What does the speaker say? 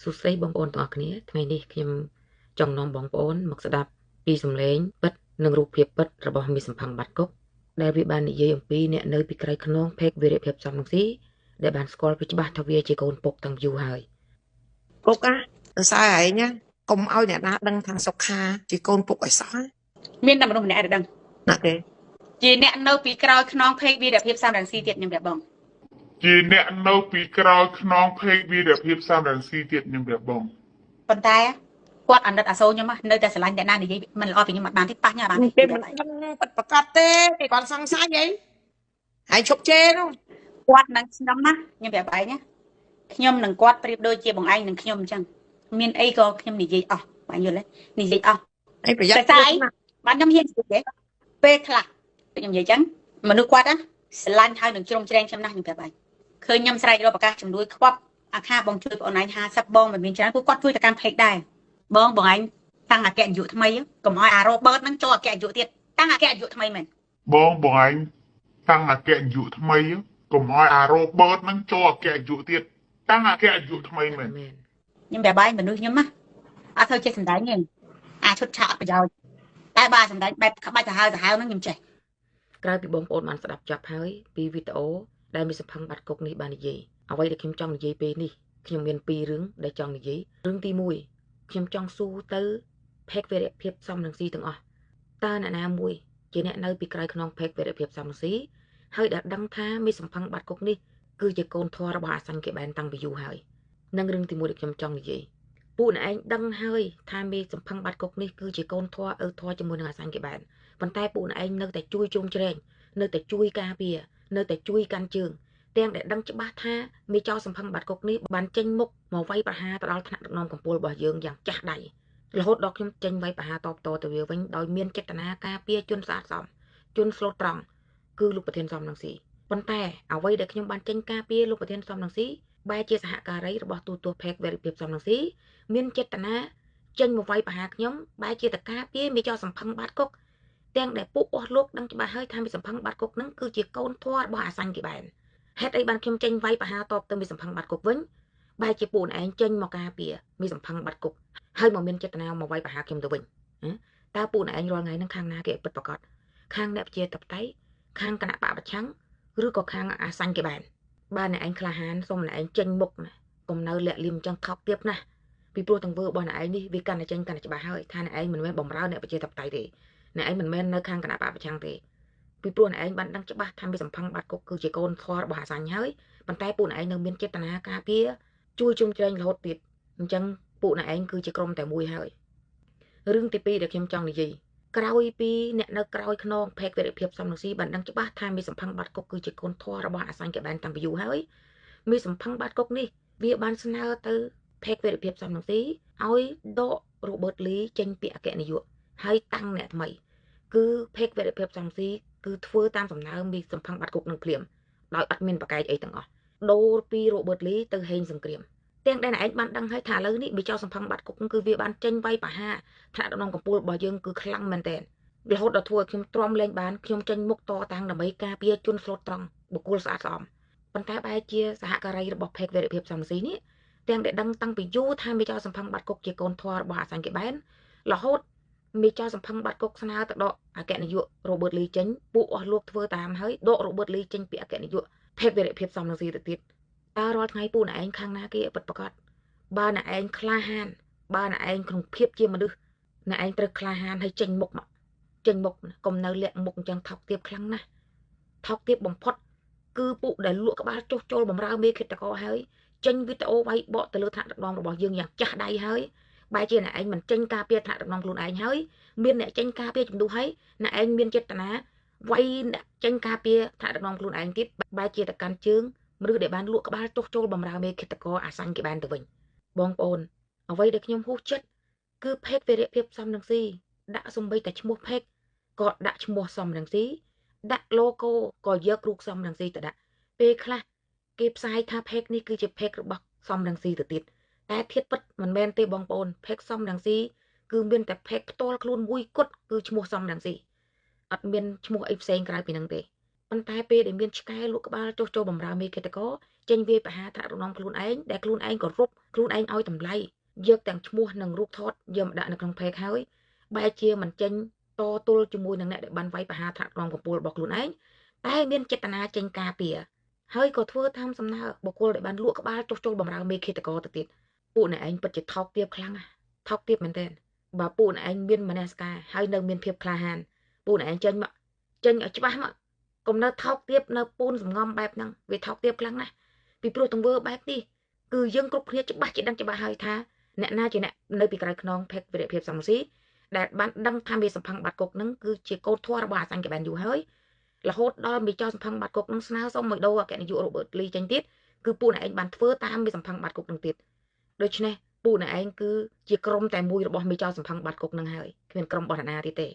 សួស្តីបងប្អូនទាំងអស់គ្នាថ្ងៃនេះខ្ញុំចង់នាំបងប្អូនមកស្ដាប់ពីសំឡេងពិតនិងរូបភាពពិតរបស់មីសំផឹងបាត់គុកដែលវាបាននិយាយអំពីអ្នកនៅពីក្រោយខ្នងផេកវីរភាពសំរងស៊ីដែលបានស្គាល់ពីច្បាស់ថាវាជាកូនពុកតាំងយូរហើយ ពុកណាសរសើរឯងណាកុំឲ្យអ្នកណាដឹងថាសុខាជាកូនពុកឲ្យសោះណា មានតែមនុស្សម្នាក់ឯងដឹង ណាគេ ជាអ្នកនៅពីក្រោយខ្នងផេកវីរភាពសំរងស៊ីទៀតខ្ញុំប្រាប់បង ជាអ្នកនៅពីក្រោយខ្នងផេកវីរភាពសំរងស៊ីទៀតខ្ញុំប្រាប់បង ប៉ុន្តែគាត់អាណិតអាសូរខ្ញុំនៅតែស្រឡាញ់អ្នកណានិយាយមិនល្អពីខ្ញុំអត់បានទេប៉ះញ៉ាបានទេ គេមិនដឹងពិតប្រកបទេគេគាត់សង្ស័យអីហើយឈប់ជេរនោះ គាត់នឹងខ្ញុំណាខ្ញុំប្រាប់ឯងណាខ្ញុំនឹងគាត់ប្រៀបដូចជាបងឯងនឹងខ្ញុំអញ្ចឹងមានអីក៏ខ្ញុំនិយាយអស់បងយល់ទេនិយាយអស់ អីប្រយ័ត្ន តែស្អីបានខ្ញុំហ៊ាននិយាយទេពេលខ្លះខ្ញុំនិយាយអញ្ចឹងមនុស្សគាត់ណាស្រឡាញ់ហើយនឹងជ្រុំជ្រែងខ្ញុំណាស់ខ្ញុំប្រាប់ឯងឃើញខ្ញុំស្រែករកប្រកាសជំនួយខ្វប់អាខាបងជួយបងឯង50បងមិនមានច្រើនពួកគាត់ជួយទៅកាន់ផេកដែរបងបងឯងតាំងអគ្គនាយកថ្មីកុំឲ្យអារ៉ូបឺតហ្នឹងចូលអគ្គនាយកទៀតតាំងអគ្គនាយកថ្មីមែន បងបងឯងតាំងអគ្គនាយកថ្មីកុំឲ្យអារ៉ូបឺតហ្នឹងចូលអគ្គនាយកទៀតតាំងអគ្គនាយកថ្មីមែន ខ្ញុំប្រាប់ឯងមនុស្សខ្ញុំណាអត់ធ្វើចេះសម្ដែងទេអាឈុតឆាកអត់ប្រយោជន៍តែបើសម្ដែងបែបក្បាច់សាហាវសាហាវហ្នឹងខ្ញុំចេះ ក្រៅពីបងប្អូនបានស្ដាប់ចប់ហើយពីវីដេអូដែលមីសំផឹងបាត់គុកនេះបាននិយាយអ្វីដែលខ្ញុំចង់និយាយពេលនេះខ្ញុំមានពីររឿងដែលចង់និយាយរឿងទី1ខ្ញុំចង់សួរទៅផេកវីរភាពសំរងស៊ីទាំងអស់តើអ្នកណាមួយជាអ្នកនៅពីក្រោយខ្នងផេកវីរភាពសំរងស៊ីហើយដែលដឹងថាមីសំផឹងបាត់គុកនេះគឺជាកូនធម៌របស់អាសាញ់គេបែនតាំងពីយូរហើយនឹងរឿងទី1ដែលខ្ញុំចង់និយាយពួកអ្នកឯងដឹងហើយថាមីសំផឹងបាត់គុកនេះគឺជាកូនធម៌ឪធម៌ជាមួយនឹងអាសាញ់គេបែនប៉ុន្តែពួកអ្នកឯងនៅតែជួយជ្រោមជ្រែងនៅតែជួយការពារនៅតែជួយកាន់ជើងទាំងដែលដឹងច្បាស់ថាមេចៅសំផឹងបាត់គុកនេះបានចេញមុខមកវាយប្រហារទៅដល់ថ្នាក់ដឹកនាំកម្ពុជារបស់យើងយ៉ាងចាស់ដៃរហូតដល់ខ្ញុំចេញវាយប្រហារតបតទៅវាវិញដោយមានចេតនាការពារជនស្អាតសមជនស្លូតត្រង់គឺលោកប្រធានសំរងស៊ីប៉ុន្តែអ្វីដែលខ្ញុំបានចេញការពារលោកប្រធានសំរងស៊ីបែរជាសហការីរបស់ទូទាស់ផេកវេរិភាពសំរងស៊ីមានចេតនាចេញមកវាយប្រហារខ្ញុំបែរជាតការពារមេចៅសំផឹងបាត់គុកទាំងដែលពួកអស់លោកដឹងច្បាស់ហើយថាមេសំផឹងបាត់គុកនឹងគឺជាកូនធម៌របស់អាសាញ់គេបែនហេតុអីបានខ្ញុំចេញវាយប្រហារតបទៅមីសំផឹងបាត់គុកវិញបែរជាពួកឯងចេញមកការពារមីសំផឹងបាត់គុកហើយមកមានចេតនាមកវាយប្រហារខ្ញុំទៅវិញតើពួកឯងរាល់ថ្ងៃនឹងខាងណាគេពិតប្រាកដខាងអ្នកប្រជាធិបតេយ្យខាងគណៈបកប្រឆាំងឬក៏ខាងអាសាញ់គេបែនបើអ្នកឯងក្លាហានសូមអ្នកឯងចេញមុខណាកុំនៅលាក់លៀមអញ្ចឹងថោកទាបណាស់ពីព្រោះទង្វើរបស់អ្នកឯងនេះវាកាន់តែចេញកាន់តែច្បាស់ហើយថាអ្នកឯងមិនមែនបំរើអ្នកប្រជាធិបតេយ្យទេអ្នកឯងមិនមែននៅខាងគណៈបកប្រឆាំងទេពីព្រោះអ្នកឯងបានដឹងច្បាស់ថាមីសំផឹងបាត់គុកគឺជាកូនធម៌របស់អាសាញ់ហើយប៉ុន្តែពួកអ្នកឯងនៅមានចេតនាការពារជួយជ្រោមជ្រែងរហូតទៀតអញ្ចឹងពួកអ្នកឯងគឺជាក្រុមតែមួយហើយរឿងទី2ដែលខ្ញុំចង់និយាយក្រោយពីអ្នកនៅក្រោយខ្នងផេកវីរភាពសំរងស៊ីបានដឹងច្បាស់ថាមីសំផឹងបាត់គុកគឺជាកូនធម៌របស់អាសាញ់គេបានតាំងពីយូរហើយមីសំផឹងបាត់គុកនេះវាបានស្នើទៅផេកវីរភាពសំរងស៊ីឲ្យដករូបឺតលីចេញពីអគ្គនាយកហើយតាំងអ្នកថ្មីគឺផេកវីរភាពសំរងស៊ីគឺធ្វើតាមសំណើមីសំផឹងបាត់គុកនឹងភ្លាមដោយអត់មានបកែកអីទាំងអស់ដូរពីរូបឺតលីទៅហេងសង្គ្រាមទាំងដែលឯងបានដឹងហើយថាឥឡូវនេះមីចៅសំផឹងបាត់គុកគឺវាបានចេញវាយប្រហារថ្នាក់ដឹកនាំកម្ពុជារបស់យើងគឺខ្លាំងមែនទែនរហូតដល់ធ្វើឲ្យខ្ញុំទ្រាំលែងបានខ្ញុំចេញមុខតតាំងដើម្បីការពារជនស្លូតត្រង់បុគ្គលស្អាតស្អំប៉ុន្តែបែរជាសហការីរបស់ផេកវីរភាពសំរងស៊ីនេះទាំងដែលដឹងតាំងពីយូរថាមីចៅសំផឹងបាត់គុកជាកូនធម៌របស់អាសាញ់គេបែនរហូតមីចៅសំផឹងបាត់គុកស្នើទៅដកអគ្គនាយករូបឺតលីចេញពួកអស់លោកធ្វើតាមហើយដករូបឺតលីចេញពីអគ្គនាយកផេកវីរភាពសំរងស៊ីទៅទៀតតើរាល់ថ្ងៃពួកអ្នកឯងខាងណាគេពិតប្រាកដបើអ្នកឯងក្លាហានបើអ្នកឯងក្នុងភាពជាមនុស្សអ្នកឯងត្រូវក្លាហានហើយចេញមុខមកចេញមុខកុំនៅលាក់មុខអញ្ចឹងថោកទាបខ្លាំងណាស់ថោកទាបបំផុតគឺពួកដែលលក់ក្បាលចុះចូលបំរើមេឃាតករហើយចេញវីដេអូវាយបកទៅលើថ្នាក់ដឹកនាំរបស់យើងយ៉ាងចាស់ដៃហើយបែរជាអ្នកឯងមិនចេញការពារថ្នាក់ដឹកនាំខ្លួនឯងហើយមានអ្នកចេញការពារជំនួសហើយអ្នកឯងមានចេតនាវាយអ្នកចេញការពារថ្នាក់ដឹកនាំខ្លួនឯងទៀតបែរជាតកាន់ជើងមនុស្សដែលបានលក់ក្បាលចុះចូលបំរើមេឃាតករអាសាញ់គេបានទៅវិញបងប្អូនអ្វីដែលខ្ញុំហួសចិត្តគឺផេកវីរភាពសំរងស៊ីដាក់សំបីតែឈ្មោះផេកក៏ដាក់ឈ្មោះសំរងស៊ីដាក់ logo ក៏យករូបសំរងស៊ីទៅដាក់ពេលខ្លះគេផ្សាយថាផេកនេះគឺជាផេករបស់សំរងស៊ីទៅទៀតតែធាតុពិតមិនមែនទេបងប្អូនផេកសំរងស៊ីគឺមានតែផេកផ្ទាល់ខ្លួនមួយគត់គឺឈ្មោះសំរងស៊ីអត់មានឈ្មោះអីផ្សេងក្រៅពីនឹងទេប៉ុន្តែពេលដែលមានឆ្កែលក់ក្បាលចុះចូលបំរើមេឃាតករ ចេញវាយប្រហារថ្នាក់ដឹកនាំខ្លួនឯង ដែលខ្លួនឯងគោរព ខ្លួនឯងឲ្យតម្លៃ យកទាំងឈ្មោះនិងរូបថតយកមកដាក់នៅក្នុងផេក ហើយបែរជាមិនចេញតទល់ជាមួយនឹងអ្នកដែលបានវាយប្រហារថ្នាក់ដឹកនាំកម្ពុជារបស់ខ្លួនឯង តែមានចេតនាចេញការពារ ហើយក៏ធ្វើតាមសំណើបុគ្គលដែលបានលក់ក្បាលចុះចូលបំរើមេឃាតករទៅទៀត។ ពួកអ្នកឯងពិតជាថោកទាបខ្លាំងណាស់ ថោកទាបមែនទែន។ បើពួកអ្នកឯងមានមនសិការ ហើយនៅមានភាពក្លាហាន ពួកអ្នកឯងចេញមក ចេញឲ្យច្បាស់មក កុំនៅថោកទាបនៅពូនសំងំបែបហ្នឹង វាថោកទាបខ្លាំងណាស់ ពីព្រោះទង្វើបែបនេះគឺយើងគ្រប់គ្នាច្បាស់ជាដឹងច្បាស់ហើយថាអ្នកណាជាអ្នកនៅពីក្រោយខ្នងភេកវិរភាពសំស៊ី ដែលបានដឹងថាមេសំផឹងបាត់គុកហ្នឹងគឺជាកូនធွာរបស់អាសាញ់កបែនយូរហើយ រហូតដល់មេចៅសំផឹងបាត់គុកហ្នឹងស្នើសុំឲ្យដូរអគ្គនាយករ៉ូប៊ឺតលីចេញទៀត គឺពួកអ្នកឯងបានធ្វើតាមមេសំផឹងបាត់គុកហ្នឹងទៀត។ ដូច្នេះពួកអ្នកឯងគឺជាក្រុមតែមួយរបស់មេចៅសំផឹងបាត់គុកហ្នឹងហើយ គ្មានក្រុមរបស់អ្នកណាទៀតទេ។